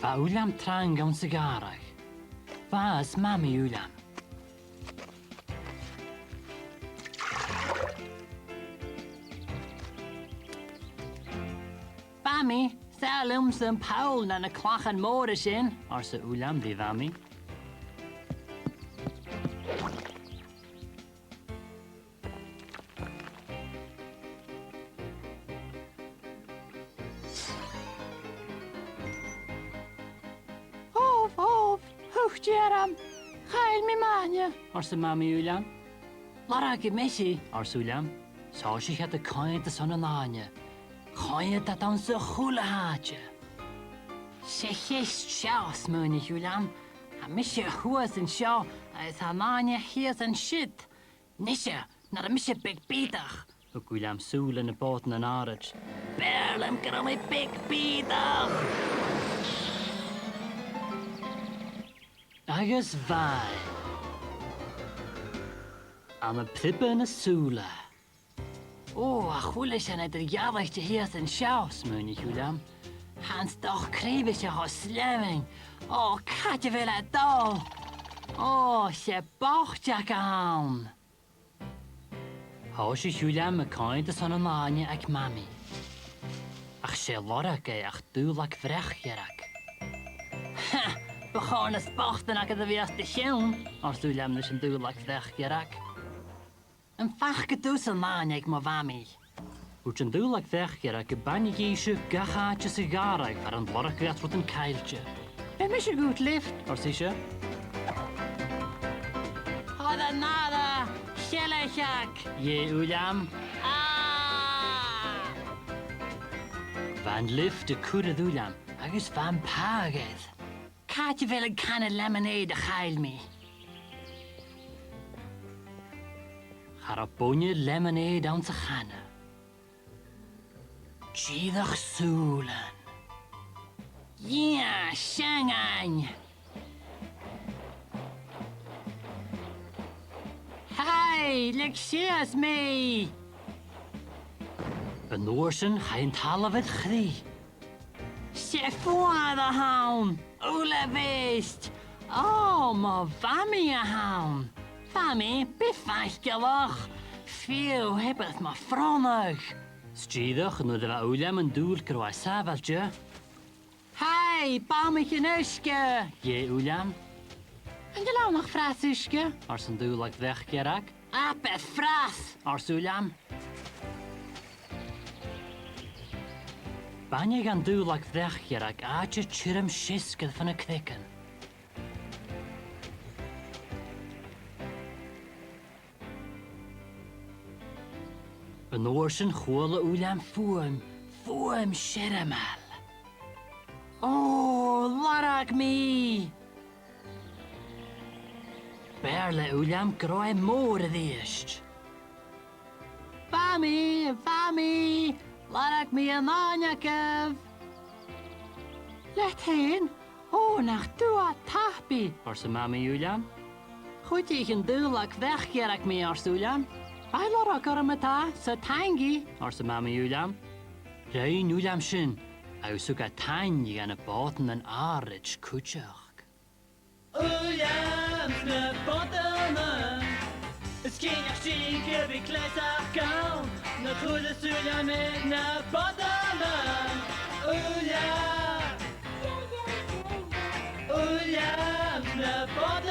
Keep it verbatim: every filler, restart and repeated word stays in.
Bha Uilleam trang anns a' ghàrradh. Bha is Mamaidh Uilleim. "Mamaidh, 's toil leamsa am poll no na clachan mòra sin," arsa Uilleam ri Mhamaidh. "Obh, obh, thuit e orm. Chaill mi m' fhàinne," arsa Mamaidh Uilleim. "Lorgaidh mise i," ars Uilleam. 'S thòisich iad a' coimhead airson an fhàinne. Choimhead iad anns a h-uile h-àite. "'S e a' cheist seo," smaoinich Uilleam. "Tha mise shuas an seo agus tha an fhàinne shìos an siud. Nise, nach eil mise beag bìodach?" Thug Uilleam sùil air na bòtannan àraid. "B' fheàrr leam gun robh mi beag bìodach!" Agus bha e. Ann am priobadh na sùla. "Ò, a h-uile sìon eadar-dhealaichte shìos an seo," smaoinich Uilleam. "Tha an stoc craoibhe seo cho sleamhainn. Ò, càit a bheil e a' dol? Ò, 's e boiteag a th' ann." Thòisich Uilleam a' coimhead airson an fhàinne aig Mamaidh. Ach 's e a lorg e ach dùbhlag bhreac-dhearg. "Ha! Bu chòir na spotan agad a bhith os do chionn," ars Uilleam leis an dùbhlag bhreac-dhearg. "Am faca tusa an fhàinne aig mo Mhamaidh?" Thuirt an dùbhlag bhreac-dhearg gum bainfeadh ise gach àite sa ghàrradh far an lorgadh iad rudan caillte. "Bheir mise dhut lioft," ars ise. "Ò, a nàire, sealladh," dh'èigh Uilleam. "Ah!" Bha an lioft a' cur air Uilleam agus bha am pathadh air. "Càit a bheil an canna lemonade a chaill mi?" Cha robh bainne lemonade anns a' channa. Dìreach sùilean. "Yeah, seangain!" "Haidh, leig sìos mi!" An uair sin chaidh an talamh air chrith. "'S e fuar a th' ann! Uilebheist! Ò, mo Mhamaidh a th' ann! Mamaidh, bi faiceallach! Fiù, abair mo phronnadh!" 'S dìreach nuair a bha Uilleam an dùil gun robh e sàbhailte. "Haidh, balmaich an uisge!" dh'èigh Uilleam. "Chan eil ann ach fras uisge," ars an dùbhlag bhreac-dhearg. "Abair fras!" ars Uilleam. Bhainfeadh an dùbhlag bhreac-dhearg àite tioram seasgair fo na creagan. An uair sin chuala Uilleam fuaim, fuaim seirmeil. "Ò, lorg mi!" B' fheàrr le Uilleam gun robh e mòr a-rithist. "Mamaidh, Mamaidh, lorg mi an fhàinne agaibh!" "Leat fhèin? Ò, nach tu a tha tapaidh!" arsa Mamaidh Uilleim. "Chuidich an dùbhlag bhreac-dhearg mi," ars Uilleam. "Bha e a' lorg orm an-dà, so taing dhith," arsa Mamaidh Uilleim. Rinn Uilleam sin, agus thug e taing dha na bòtannan àraid cuideachd. Uilleam 's na bòtannan. Is cinnteach 's e gu bhith cleasachd ann, nach uireas Uilleam air na bòtannan. Uilleam! Uilleam 's na bòtannan.